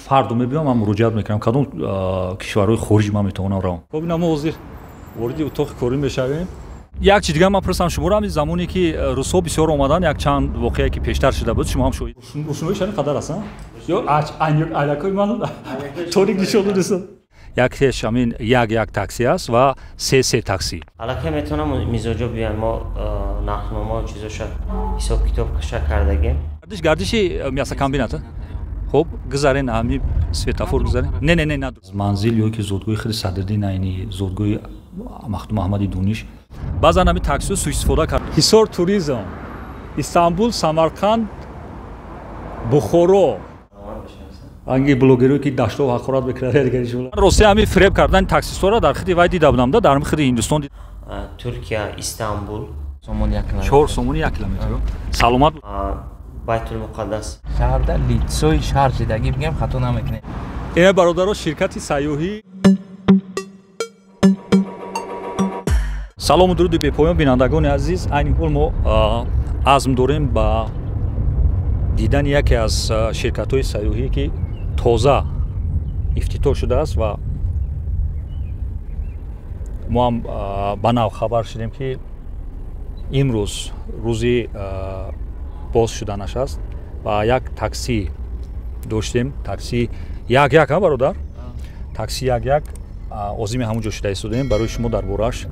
Фардо мебиём, ман муроҷиат мекунам, кадом кишварҳои хориҷ ман метавонам равам. Хоб, ина мо ҳозир вориди утоқи корӣ мешавем. Як чи дигар ман пурсам шуморо, ҳамин замоне ки русҳо бисёр омаданд, як чанд воқеае ки пештар шуда буд, шумо ҳам шоҳид. Рӯшноии шаҳри қадар аст, ё айнакҳои ман торик нишон додест? Якеш ҳамин як як такси аст ва се се такси. Аллакай метавонам мизоҷо биёянд, мо нархнома чизоша ҳисоб китоб каша кардагем. Гардиш, гардиши мясокомбинат. Хоб, гузарен, ҳами светофор гузарен. Не, не, не, на. Манзил ё ки зодгоҳи худи Садриддин Айнӣ, зодгоҳи Махдум Аҳмади Дониш. Баъзан ҳами таксиҳо суистифода кард. Ҳисор туризм, Истанбул, Самарқанд, Бухоро. Анги блогерое ки даштов ҳақорат мекунад, дигари. Рости, ҳами фиреб кардани таксистҳоро дар хиди вай дида будам, да, дар хиди Ҳиндустон. Туркия, Истанбул. 4 сомони 1 километр. Саломат. Байтулмуқаддас. Шаҳрда лицои шаҳр шидагӣ бигем, хато намекунем. Ина бародаро, ширкати сайёҳӣ. Салому дуруди бепоён, бинандагони азиз. Айни ҳол мо азм дорем ба дидани яке аз ширкатҳои сайёҳӣ, ки тоза ифтитоҳ шудааст, ва мо ҳам ба нав хабар шудем, ки имрӯз рӯзи боз шуданаш аст. Ва як такси доштем, такси як як, ҳа бародар, такси як як, озими ҳамон ҷо шуда истодаем, барои шумо дар борааш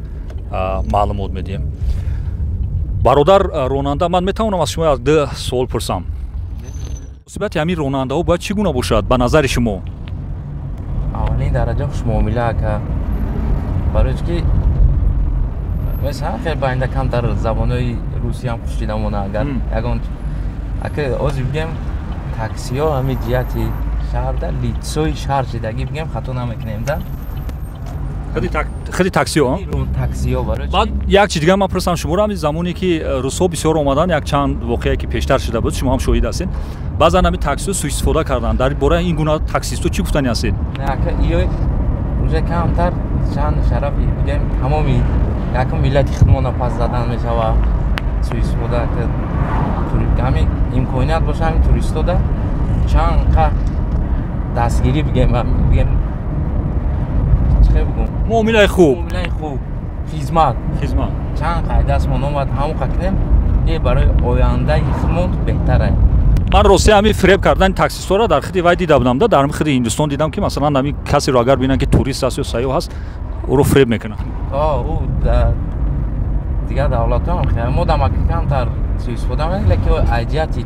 маълумот медиҳем. Бародар ронанда, ман метавонам аз шумо як ду суол пурсам? Муносибати ҳамин ронандаҳо бояд чӣ гуна бошад ба назари шумо? Аввалин дараҷа хушмуомила, ака, барои ки масалан хеле байнда камтар забонҳои русиям хушдида мона. Агар ягон ака ҳозир бигем, таксиҳо ҳамин ҷиҳати шаҳрда лицои шаҳр шидагӣ бигем, хато намекунем, да. Худи таксиҳо. Таксиҳо барои. Баъд як чи дигар ман пурсам шуморо, ҳамин замоне ки русҳо бисёр омаданд, як чанд воқеае ки пештар шуда буд, шумо ҳам шоҳид ҳастед, баъзан ҳамин таксиҳо суистифода карданд. Дар бораи ин гуна таксистҳо чӣ гуфтани ҳастед? Не, ака, иё уже камтар чанд шарафи бигем, тамоми якум миллати худмона пас задан мешава суистифода. Ҳамин имконият боша, ҳамин туристода чанд қа дастгирӣ бигем, чӣ бигӯм, муомилаи хуб, муомилаи хуб, хизмат, хизмат чанд қай дастмон омад, ҳамон қа кунем, е барои ояндаи худмон беҳтар. Ман рости ҳамин фиреб кардани таксистҳоро дар хиди вай дида будам, да, дар хиди Ҳиндустон дидам, ки масалан ҳамин касеро агар бинанд, ки турист аст ё сайёҳ аст, ӯро фиреб мекунанд. Ӯ дигар давлатҳо ҳам мо дамаки камтар суистифода мекунем, лекин аз ҷиҳати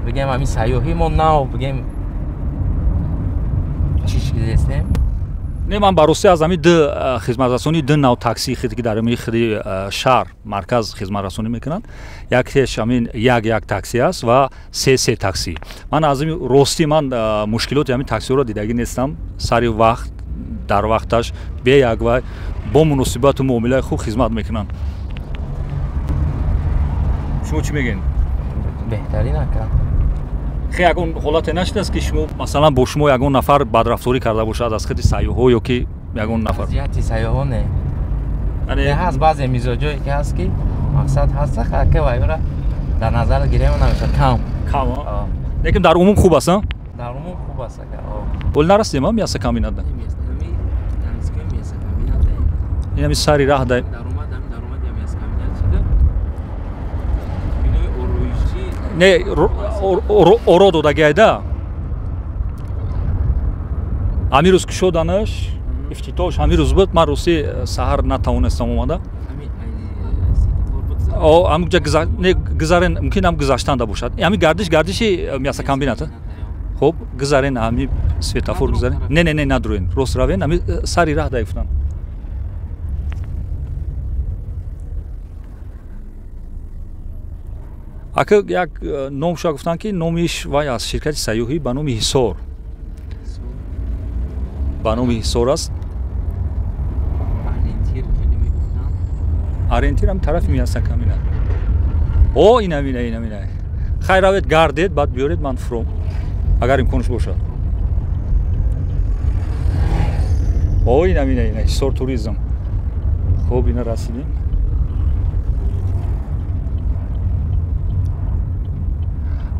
бигем ҳамин сайёҳӣ мо нав бигем чӣ шидестем. Не, ман ба ростӣ аз ҳамин ду хизматрасонии ду нав такси хиди, ки дар ҳамин хиди шаҳр марказ хизматрасонӣ мекунанд, якеш ҳамин як як такси аст ва се се такси. Ман аз ин ростӣ ман мушкилоти ҳамин таксиҳоро дидагӣ нестам. Сари вақт, дар вақташ, бе як вай, бо муносибату муомилаи хуб хизмат мекунанд. Шумо чӣ мегӯед? Беҳтарин, ака. Хе, ягон ҳолате нашудааст, ки шумо масалан бо шумо ягон нафар бадрафторӣ карда бошад аз хиди сайёҳҳо ё ки ягон нафар? Ҷиҳати сайёҳҳо не, ҳаст баъзе мизоҷое ки ҳаст, ки мақсад ҳаст, ака, вайра дар назар гирем намешавад, кам. Кам, лекин дар умум хуб аст? Дар умум хуб аст, ака. Ҳол нарасидем мясокомбинат? Ин ҳами сари раҳ да. Не, оро додагиайда. Ҳамин рӯз кушоданаш, ифтитоҳш ҳамин рӯз буд. Ман рости саҳар натавонистам омада. Ҳамҷа не, гузарен, мумкин ҳам гузаштанда бошад. Ҳамин гардиш, гардиши мясокомбинат. Хоб, гузарен, ҳами светофор гузарен. Не, не, не, надуроен, рост равен, ҳами сари раҳ да гуфтам. Ака, як номша гуфтанд, ки номиш вай аз ширкати сайёҳӣ ба номи Ҳисор, ба номи Ҳисор аст. Ориентир ҳам тарафи мясокомбинат. О, ин ҳамина, ин ҳамина. Хайр, равед, гардед, баъд биёред, ман фуром, агар имконш бошад. О, ин ҳамина, ина Ҳисор туризм. Хуб, ина расидем.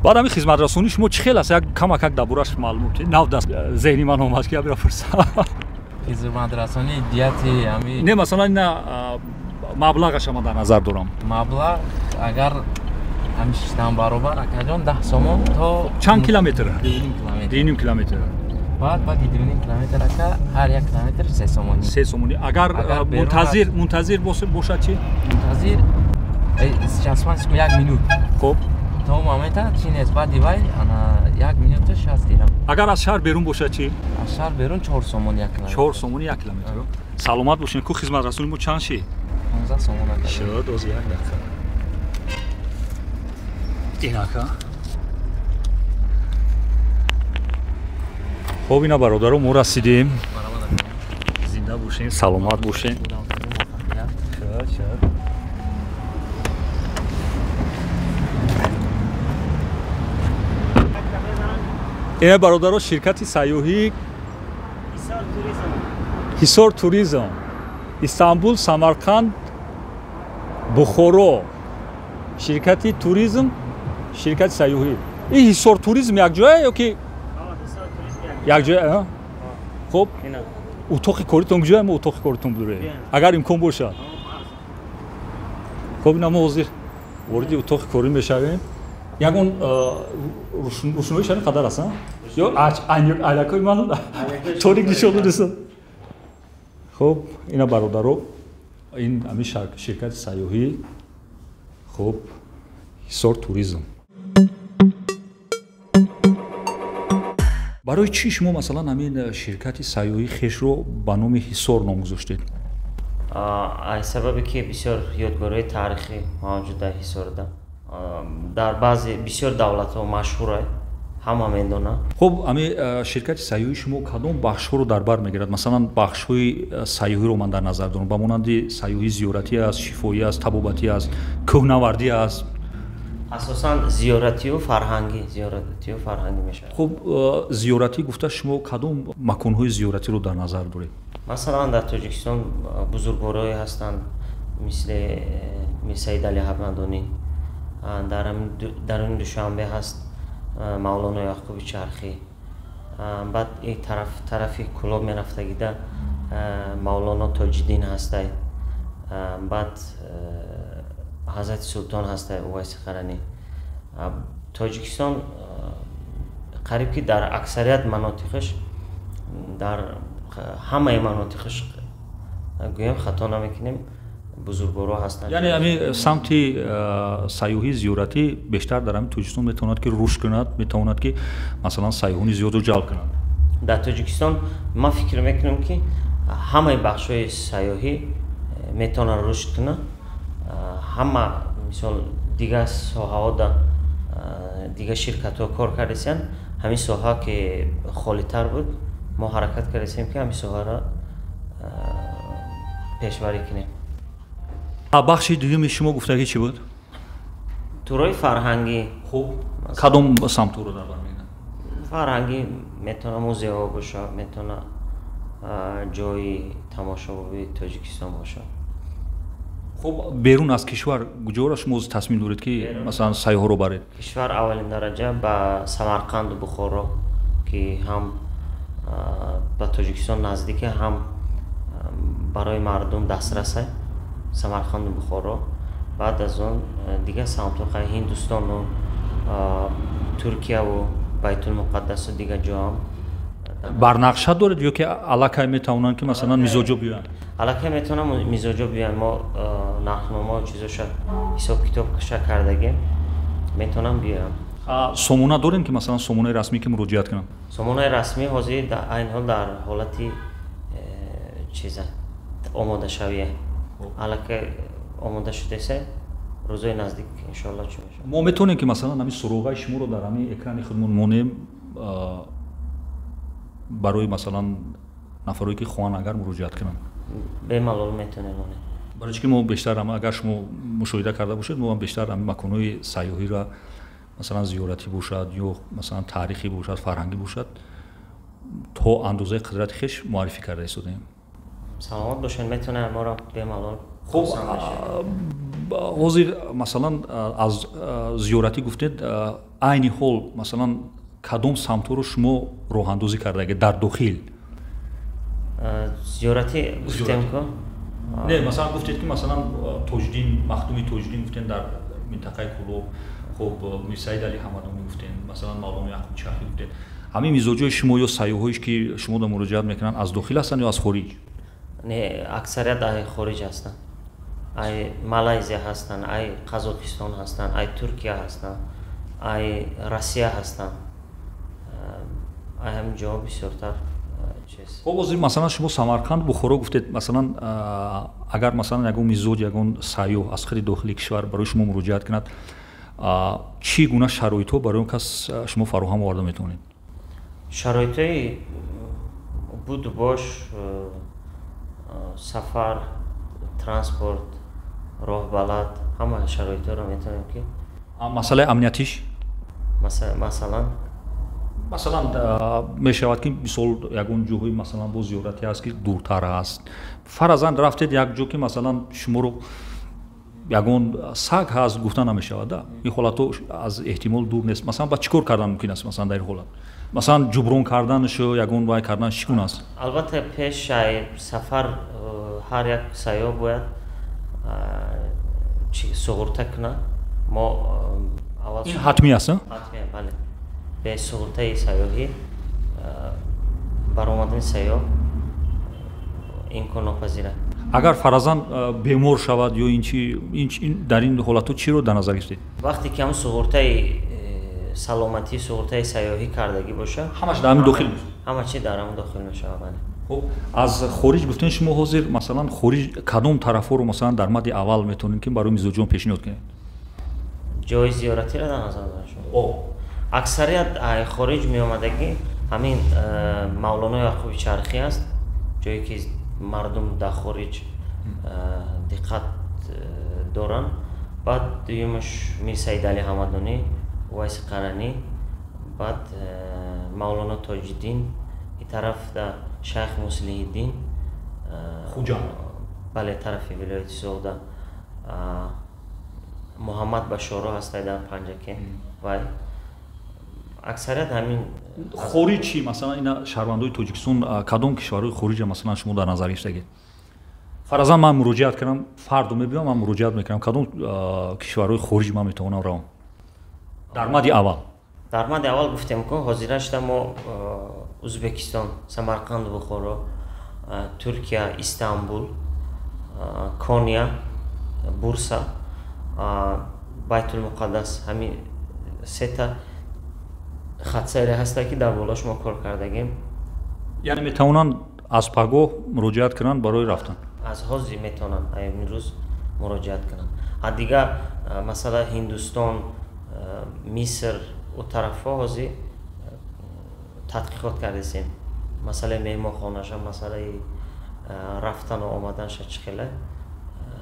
Баъд ҳамин хизматрасонии шумо чӣ хел аст? Як камакак дар бораш маълумот нав даст зеҳни ман омад ки ябира пурсам. Хизматрасонии ҷиҳати ҳамин не, масалан ина маблағаша ман дар назар дорам. Маблағ агар ҳамин шиштан баробар акаҷон 10 сомон то чанд километр? 2,5 километр. 2,5 километр. Баъд 2,5 километр ака ҳар як километр 3 сомонӣ. 3 сомонӣ. Агар мунтазир бошад чӣ? Мунтазир 65 секунд 1 минут. Хуб. То момента чӣ нест, баъди вай ана 1 минуту 60 дирам. Агар аз шаҳр берун бошад чӣ? Аз шаҳр берун 4 сомон 1 километр. 4 сомонӣ 1 километр. Саломат бошед. Ку хизматрасонии мо чанд ши? 15 сомон ака. Шуд, оз як дақиқа. Инака. Хоб, ина бародаро, мо расидем. Зинда бошед, саломат бошед. Шуд. Ина бародаро, ширкати сайёҳӣ Ҳисор туризм, Истанбул, Самарқанд, Бухоро, ширкати туризм, ширкати сайёҳӣ. Ин Ҳисор туризм якҷоя ё ки якҷоя? Хуб, утоқи коритон куҷоя? Мо утоқи коритон бидурем, агар имкон бошад. Хуб, ина мо ҳозир вориди утоқи корӣ мешавем. Ягон рӯшноӣ шани қадар аст, ё айнакҳои ман торик нишон додест? Хуб, ина бародаро, ин ҳамин ширкати сайёҳӣ, хуб, Ҳисор туризм. Барои чӣ шумо масалан ҳамин ширкати сайёҳии хешро ба номи Ҳисор ном гузоштед? Аз сабабе ки бисёр ёдгориҳои таърихӣ мавҷуд дар Ҳисорда. Дар баъзе бисёр давлатҳо машҳур, ҳама медонанд. Хуб, ҳамин ширкати сайёҳии шумо кадом бахшҳоро дар бар мегирад? Масалан, бахшҳои сайёҳиро ман дар назар дорам, ба монанди сайёҳии зиёратӣ аст, шифоӣ аст, табобатӣ аст, кӯҳнавардӣ аст. Асосан зиёратию фарҳангӣ, зиёратию фарҳангӣ мешавад. Хуб, зиёратӣ гуфта шумо кадом маконҳои зиёратиро дар назар доред? Масалан, дар Тоҷикистон бузургворое ҳастанд, мисли Мирсаид Али Ҳамадонӣ, даруни Душанбе ҳаст Мавлоно Яқуби Чархӣ, баъд ин тарафи Кӯлоб мерафтагида Мавлоно Тоҷиддин ҳастай, баъд Ҳазрати Султон ҳастай Увайси Қаранӣ. Тоҷикистон қариб ки дар аксарият манотиқаш, дар ҳамаи манотиқаш гӯем хато намекунем, бузургворо ҳастанд. Яъне ҳамин самти сайёҳии зиёратӣ бештар дар ҳамин Тоҷикистон метавонад ки рушд кунад, метавонад ки масалан сайёҳони зиёдро ҷалб кунад. Дар Тоҷикистон ман фикр мекунам ки ҳамаи бахшҳои сайёҳӣ метавонанд рушд кунанд. Ҳама мисол дигар соҳаҳо, дигар ширкатҳо кор кардесиянд, ҳамин соҳа ки холитар буд, мо ҳаракат кардесем ки ҳамин соҳаро пешбарӣ кунем. Бахши дуюми шумо гуфтагӣ чӣ буд? Турҳои фарҳангӣ. Хуб, кадом самтҳоро дар бар мегирад? Фарҳангӣ метавона музейҳо бошад, метавона ҷои тамошобоби Тоҷикистон бошад. Хуб, берун аз кишвар куҷоро шумо тасмим доред ки масалан сайёҳро баред? Кишвар аввалин дараҷа ба Самарқанду Бухоро, ки ҳам ба Тоҷикистон наздике, ҳам барои мардум дастрас аст. Самарқанду Бухоро. Баъд аз он дигар самтҳо Ҳиндустону Туркияву Байтулмуқаддасу дигар ҷоам. Барнақша доред ё ки аллакай метавонанд ки масалан мизоҷо биёянд? Аллакай метавонанд мизоҷо биёянд. Мо нархнома чизоша ҳисоб-китобша кардагем, метавонанд биёянд. Сомона дорем ки масалан сомонаи расмӣ ки муроҷиат кунанд? Сомонаи расмӣ ҳозир айни ҳол дар ҳолати чиза омодашавия. Аллакай омода шудеса, рӯзои наздик иншоалло чӣ мешавад. Мо метавонем ки масалан ҳамин суроғаи шуморо дар ҳамин экрани худмон монем барои масалан нафарое ки хоҳанд агар муроҷиат кунанд? Бемалол метавонем монем. Барои чӣ ки мо бештар, агар шумо мушоҳида карда бошед, мо бештар ҳамин маконҳои сайёҳиро, масалан зиёратӣ бошад ё масалан таърихӣ бошад, фарҳангӣ бошад, то андозаи қудрати хеш муаррифӣ карда истодаем. Саломат бошед, метавонед моро бемалол. Хуб, Ҳозир, масалан, аз зиёратӣ гуфтед, айни ҳол, масалан, кадом самтҳоро шумо роҳандозӣ кардаги дар дохил? Зиёратӣ гуфтем ку. Не, масалан, гуфтед, ки, масалан, Тоҷиддин, Махдуми Тоҷиддин гуфтем дар минтақаи Кӯлоб, хуб, Мирсаид Али Ҳамадонӣ гуфтем, масалан, Мавлоно Яъқуби Чархӣ гуфтед. Ҳамин мизоҷои шумо ё сайёҳое, ки шуморо муроҷиат мекунанд, аз дохил ҳастанд ё аз хориҷ? Не, аксарият ай хориҷ ҳастанд, ай Малайзия ҳастанд, ай Қазоқистон ҳастанд, ай Туркия ҳастанд, ай Россия ҳастанд, ай ҳамин ҷоҳо бисёртар чиз. Хоб, ҳозир, масалан, шумо Самарқанд, Бухоро гуфтед. Масалан, агар, масалан, ягон мизоҷ, ягон сайёҳ аз худи дохили кишвар барои шумо муроҷиат кунад, чӣ гуна шароитҳо барои он кас шумо фароҳам оварда метавонед? Шароитҳои буду бош, сафар, транспорт, роҳбалад, ҳама шароитҳоро метавонем ки. Масъалаи амниятиш? Масалан? Масалан, мешавад, ки мисол ягон ҷоҳои, масалан, бо зиёратӣ ҳаст, ки дуртар аст. Фаразан, рафтед як ҷо, ки, масалан, шуморо ягон саг ҳаст, гуфта намешавад, да, ин ҳолатҳо аз эҳтимол дур нест. Масалан, ба чӣ кор кардан мумкин аст? Масалан, дар ин ҳолат, масалан, ҷуброн карданашу ягон вай кардан чӣ гуна аст? Албатта, пеш сафар ҳар як сайёҳ бояд суғурта кунад. Мо аввал ин ҳатмӣ аст? Ҳатмӣ, бале. Бе суғуртаи сайёҳӣ баромадани сайёҳ имконнопазир. Агар фаразан бемор шавад ё ин чи, дар ин ҳолатҳо чиро дар назар гирифтед? Вақте ки ҳамн суғуртаи саломатӣ, суғуртаи сайёҳӣ кардагӣ бошад. Ҳамаш дар ҳамин дохил? Ҳама чи дар ҳамн дохил мешавад, бале. Хуб, аз хориҷ гуфтем. Шумо ҳозир, масалан, хориҷ кадом тарафҳоро, масалан, дар мадди аввал метавонед, ки барои мизоҷон пешниҳод кунед? Ҷои зиёратиро дар назар доред шумо? Аксарият хориҷ меомадагӣ ҳамин Мавлоно Яъқуби Чархӣ аст, ҷое ки мардум дар хориҷ диққат доранд. Баъд дуюмаш Мирсаидали Ҳамадонӣ, Увайси Қаранӣ, баъд Мавлоно Тоҷиддин, и тарафда Шайх Муслиҳиддин. Хуҷанд? Бале, тарафи вилояти Суғда. Муҳаммад Башоро ҳастай дар Панҷакент. Вай аксарият ҳамин. Хориҷ чӣ? Масалан, ина шаҳрвандои Тоҷикистон кадом кишварҳои хориҷа, масалан, шумо дар назар гирифтагед? Фаразан, ман муроҷиат кардам, фардо мебиём, ман муроҷиат мекунам, кадом кишварҳои хориҷ ман метавонам равам дар мадди аввал? Дар мадди аввал гуфтем ку, ҳозира шуда мо Ӯзбекистон, Самарқанду Бухоро, Туркия, Истанбул, Кония, Бурса, Байтулмуқаддас, ҳамин сета хатсайре ҳаста, ки дар болош мо кор кардагем. Яъне метавонанд аз пагоҳ муроҷиат кунанд барои рафтан? Аз ҳозир метавонанд, имрӯз муроҷиат кунанд. А дигар масалан, Ҳиндустон, Миср, у тарафҳо ҳозир тадқиқот кардесем. Масъалаи меҳмонхонаша, масъалаи рафтану омаданша чӣ хеле,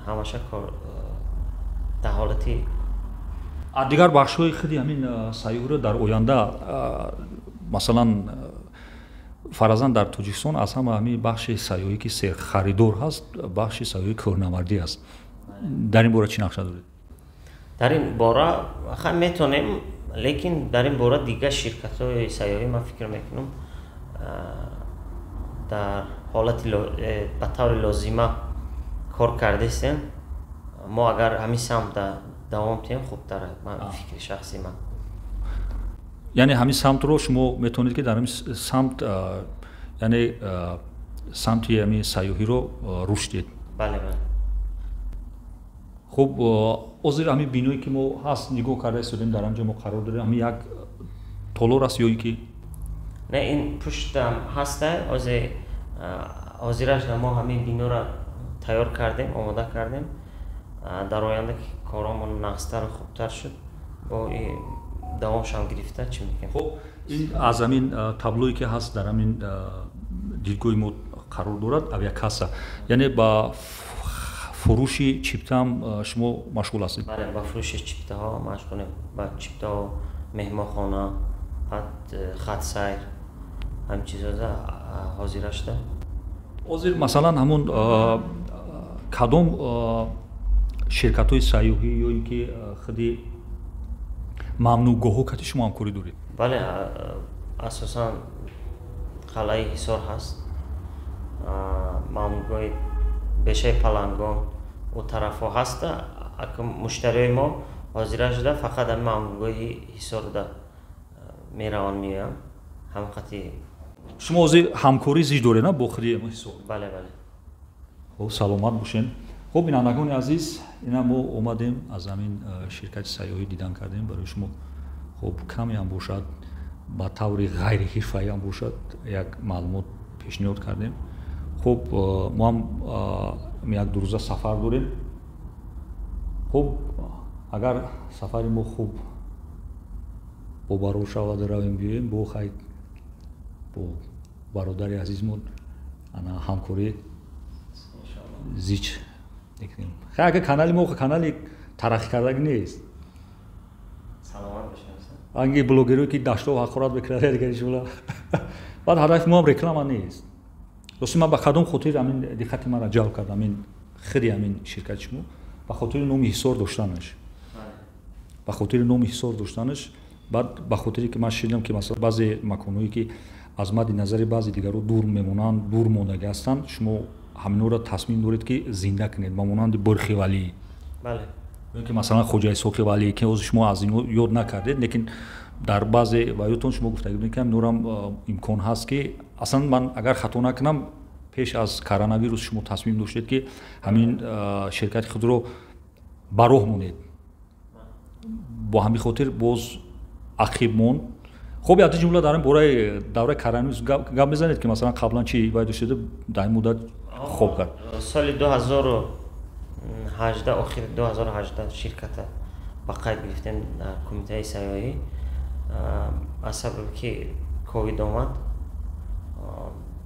ҳамаша кор дар ҳолати. Дигар бахшҳои худи ҳамин сайёҳиро дар оянда, масалан, фаразан, дар Тоҷикистон аз ҳама ҳамин бахши сайёҳӣ, ки серхаридор ҳаст, бахши сайёҳии кӯҳнавардӣ аст. Дар ин бора чӣ нақша доред? Дар ин бора ха метавонем, лекин дар ин бора дигар ширкатҳои сайёҳӣ, ман фикр мекунам, дар ҳолати ба таври лозима кор кардастем. Мо агар ҳамин самт давом диҳем, хубтар, ман фикри шахсии ман. Яъне ҳамин самтро шумо метавонед, ки дар ҳамин самт, яъне самти ҳамин сайёҳиро рушд диҳед? Бале. Хуб, ҳозир ҳамин биное, ки мо ҳаст, нигоҳ карда истодем, дар ҳамин ҷо мо қарор дорем, ҳамин як толор аст ё ин ки? Не, ин пуштам ҳаста. Ҳозираш мо ҳамин биноро тайёр кардем, омода кардем. Дар оянда, ки коромон нағзтару хубтар шуд, бо давомшам гирифта чӣ мекунем. Хуб, ин аз ҳамин таблое, ки ҳаст, дар ҳамин дидгоҳи мо қарор дорад, авиакасса, яъне ба фурӯши чиптаам шумо машғул ҳастед? Бале, ба фурӯши чиптаҳо машғулем, ба чиптаҳо, меҳмонхона, баъд хатсайр, ҳамин чизҳо ҳозира шуда. Ҳозир, масалан, ҳамун кадом Ширкатҳои сайёҳӣ ё ин ки худи мамнӯъгоҳҳо кати шумо ҳамкорӣ доред? Бале, асосан қалъаи Ҳисор ҳаст, мамнӯъгоҳи Бешаи Палангон, у тарафҳо ҳаста. Муштариҳои мо ҳозира шуда фақат ҳамин мамнӯъгоҳи Ҳисорда мераванд, меоянд ҳамин қати. Шумо ҳозир ҳамкорӣ зич доред на бо худи Ҳисор? Бале, бале. Хуб, саломат бошед. Хуб, бинандагони азиз, ина мо омадем, аз ҳамин ширкати сайёҳӣ дидан кардем барои шумо. Хуб, каме ҳам бошад, ба таври ғайриҳирфаӣ ҳам бошад, як маълумот пешниҳод кардем. Хуб, мо ҳам як ду рӯза сафар дорем. Хуб, агар сафари мо хуб бобарор шавад, равем биёем, бо хай бо бародари азизмон ана ҳамкорӣ зич мекунем. Хай, ака, канали мо канали тараққӣ кардагӣ нест. Саломат бошед. Анги блогерое ки даштов ҳақорат мекунад, дигари шула. Баъд ҳадафи мо ҳам реклама нест. Рости, ман ба кадом хотир ҳамин диққати маро ҷалб кард ҳамин хиди ҳамин ширкати шумо? Ба хотири номи Ҳисор доштанаш, ба хотири номи Ҳисор доштанаш. Баъд ба хотире ки ман шунидам, ки масалан баъзе маконҳое, ки аз мадди назари баъзе дигарро дур мемонанд, дур мондагӣ ҳастанд, шумо ҳаминҳоро тасмим доред, ки зинда кунед, ба монанди Бурхи Валӣ ки масалан Хоҷа Исҳоқи Валӣ, ки ҳозир шумо аз инҳо ёд накардед, лекин дар баъзе ваётон шумо гуфта будед, ки ҳаминҳорам имкон ҳаст, ки аслан ман агар хато накунам, пеш аз коронавирус шумо тасмим доштед, ки ҳамин ширкати худро ба роҳ монед. Бо ҳамин хотир боз ақиб монд. Хуб, як ҷумла дар ин бораи давраи коронавирус гап мезанед, ки масалан қаблан чӣ вай доштед, дар ин муддат хоб кард? Соли 2018, охири 2018 ширката ба қайд гирифтем дар кумитаи сайёҳӣ. Аз сабаби ки ковид омад,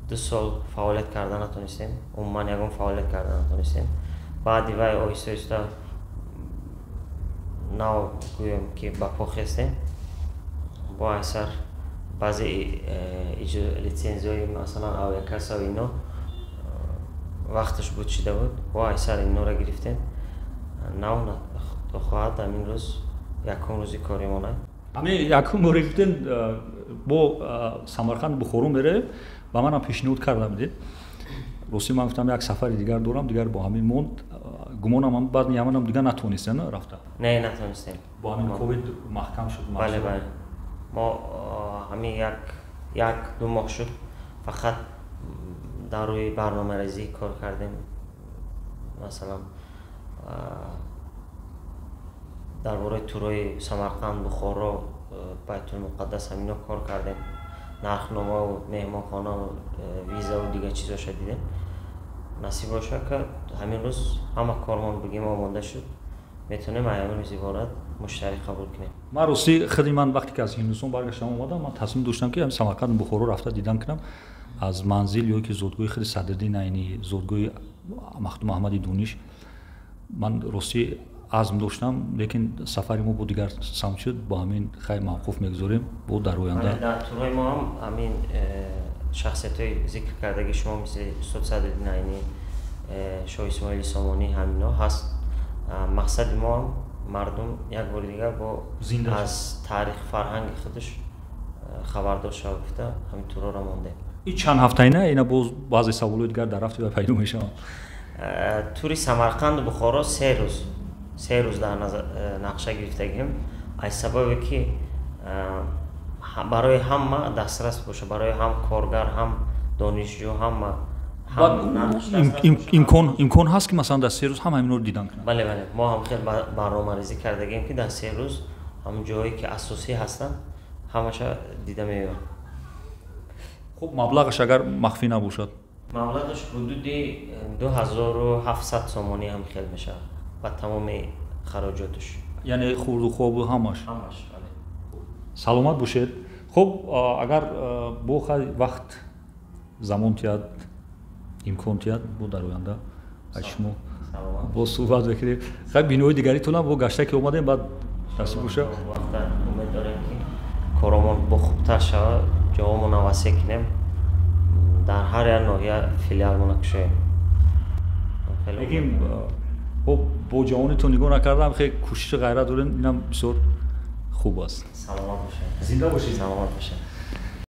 2 сол фаъолият карда натонистем, умуман ягон фаъолият карда натонистем. Баъди вай оҳиста оҳиста нав гӯем, ки ба по хестем. Бо айсар баъзе лицензияҳои, масалан авиакассаву ино, вақташ буд шида буд, бо айсар инора гирифтем. Нав, худо хоҳад, ҳамин рӯз якум рӯзи кори монад. Ҳамин якум боре гуфтем, бо Самарқанд, Бухоро меравем, ба манам пешниҳод карда будед. Рости, ман гуфтам, як сафари дигар дорам, дигар бо ҳамин монд. Гумонам, баъд яманам дигар натонистем рафта. Не, натонистем. Бо ҳамин ковид маҳкам шуд. Бале, мо ҳамин як ду моҳ шуд, фақат дар рӯи барномарезӣ кор кардем, масалан дар бораи турҳои Самарқанд, Бухоро, Байтулмуқаддас, ҳамино кор кардем, нархномаву меҳмонхонаву визаву дигар чизоша дидем. Насиб боша, ка ҳамин рӯз ҳама кормон бигем омода шуд, метавонем ҳамин рӯз иборат муштарӣ қабул кунем. Ман рости худи ман вақте ки аз Ҳиндустон баргаштам омадам, ман тасмим доштам, ки ҳамин Самарқанд, Бухоро рафта дидан кунам, аз манзил ё ки зодгоҳи худи Садриддин Айнӣ, зодгоҳи Махдум Аҳмади Дониш. Ман ростӣ азм доштам, лекин сафари мо бо дигар самт шуд. Бо ҳамин хай мавқуф мегузорем, бо дар оянда. Дар турҳои мо ҳам ҳамин шахсиятҳои зикр кардаги шумо, мисли устод Садриддин Айнӣ, Шоҳ Исмоили Сомонӣ, ҳамино ҳаст. Мақсади мо ҳам мардум як бори дигар бо аз таърих, фарҳанги худаш хабардор шава гуфта, ҳамин турҳоро мондем. И чанд ҳафтаина ина боз баъзе саволҳои дигар дар рафти вай пайдо мешаванд. Тури Самарқанду Бухоро 3 рӯз, 3 рӯз дар нақша гирифтагим, аз сабабе ки барои ҳама дастрас боша, барои ҳам коргар, ҳам донишҷӯ, ҳама. Имкон ҳаст, ки масалан дар 3 рӯз ҳама инро дидан кунанд? Бале, мо ҳам хел барномарезӣ кардагим, ки дар 3 рӯз ҳамон ҷоҳое ки асосӣ ҳастанд, ҳамаша дида меоянд. Хуб, маблағаш агар махфӣ набошад? Маблағаш ҳудуди 2700 сомонӣ ҳам хел мешавад ба тамоми хароҷоташ. Яъне хурду хобу ҳамаш? Ҳамаш, бале. Саломат бошед. Хуб, агар бо хай вақт замон тиҳад, имкон тиҳад, бо дар оянда аз шумо боз суҳбат мекунем. Хай, бинои дигаритонам бо гашта ки омадем, баъд насиб боша. Вақта умед дорем, ки коромон бо хубтар шавад, ҷоҳомонам васеъ кунем, дар ҳар як ноҳия филиалмона кушоем. Лекин Бо ҷавонитон нигоҳ накардам, хеле кӯшишу ғайрат дорем, инам бисёр хуб аст. Саломат бошед. Зинда бошед. Саломат бошед.